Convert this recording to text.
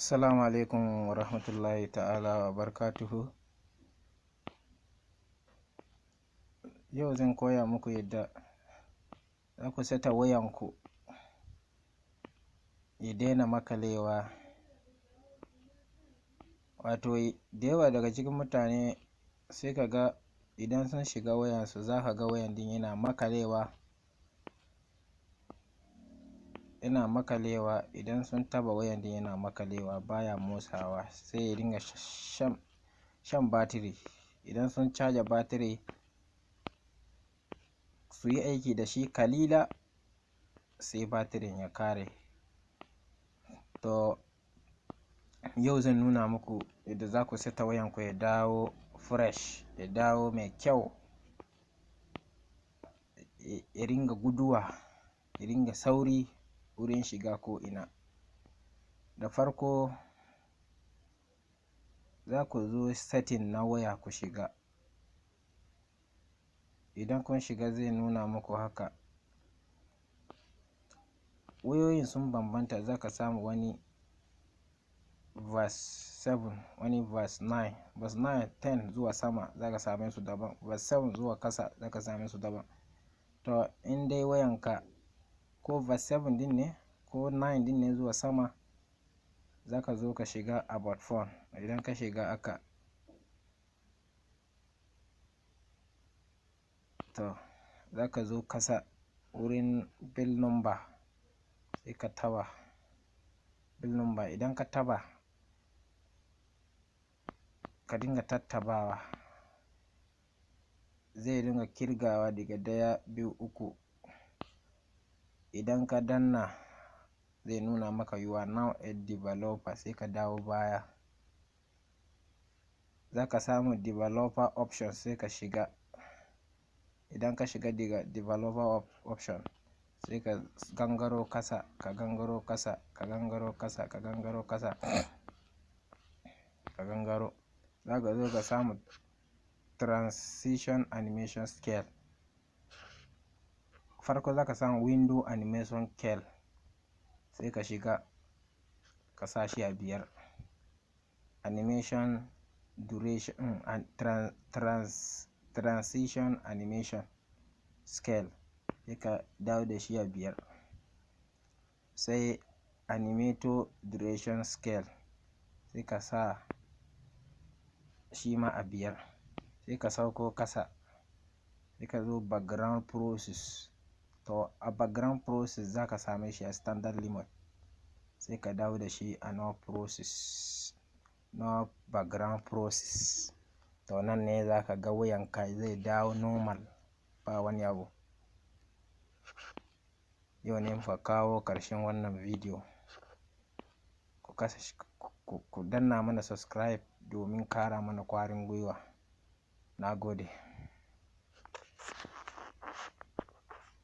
Assalamu alaikum wa rahmatullahi ta'ala wa barakatuhu. Yau zan koya muku yadda za ku seta wayanku ya daina maƙalewa. Wato da yawa daga cikin mutane sai ka ga idan sun shiga wayansu, za ka ga wayan ɗin yana maƙalewa, yana maƙalewa. Idan sun taɓa wayan ɗin, yana maƙalewa, baya motsawa, sai ya dinga shan batiri. Idan sun caja batiri, su yi aiki da shi kalila, sai batirin ya ƙare. To, yau zan nuna muku yadda za ku seta wayanku ya dawo fresh, ya dawo mai kyau, ya ringa guduwa, ya ringa sauri wurin shiga ko'ina. Da farko za ku zo setting na waya ku shiga. Idan kun shiga, zai nuna muku haka. Wayoyin sun bambanta, za ka samu wani version 7, wani version 9. Version 9, 10 zuwa sama za ka same su daban, version 7 zuwa kasa za ka same su daban. To, in dai wayanka ko version 7 din ne ko 9 din ne zuwa sama, za ka zo ka shiga about phone. Idan ka shiga haka, to za ka zo kasa wurin build number, sai ka taɓa build number. Idan ka taɓa, ka dinga tattabawa, zai dinga kirgawa daga ɗaya, biyu, uku. Idan ka danna, zai nuna maka "You are now a developer", sai ka dawo baya. Za ka samu developer option, sai ka shiga. Idan ka shiga daga developer option, sai ka gangaro kasa, ka gangaro kasa, ka gangaro kasa, ka gangaro kasa, ka gangaro. Za ka zo ka samu transition animation scale. Farko za ka samu window animation scale, sai ka shiga, ka sa shi a 5. Animation duration and transition animation scale, sai ka dawo da shi a 5. Sai animator duration scale, sai ka sa shi ma a 5. Sai ka sauko kasa, sai ka zo background process. To, a background process za ka same shi a standard limit, sai ka dawo da shi a no process, no background process. To, nan ne za ka ga wayanka zai dawo normal, ba wani abu. Yau ne muka kawo ƙarshen wannan bidiyo. Ku danna mana subscribe domin ƙara mana ƙwarin gwiwa. Na gode.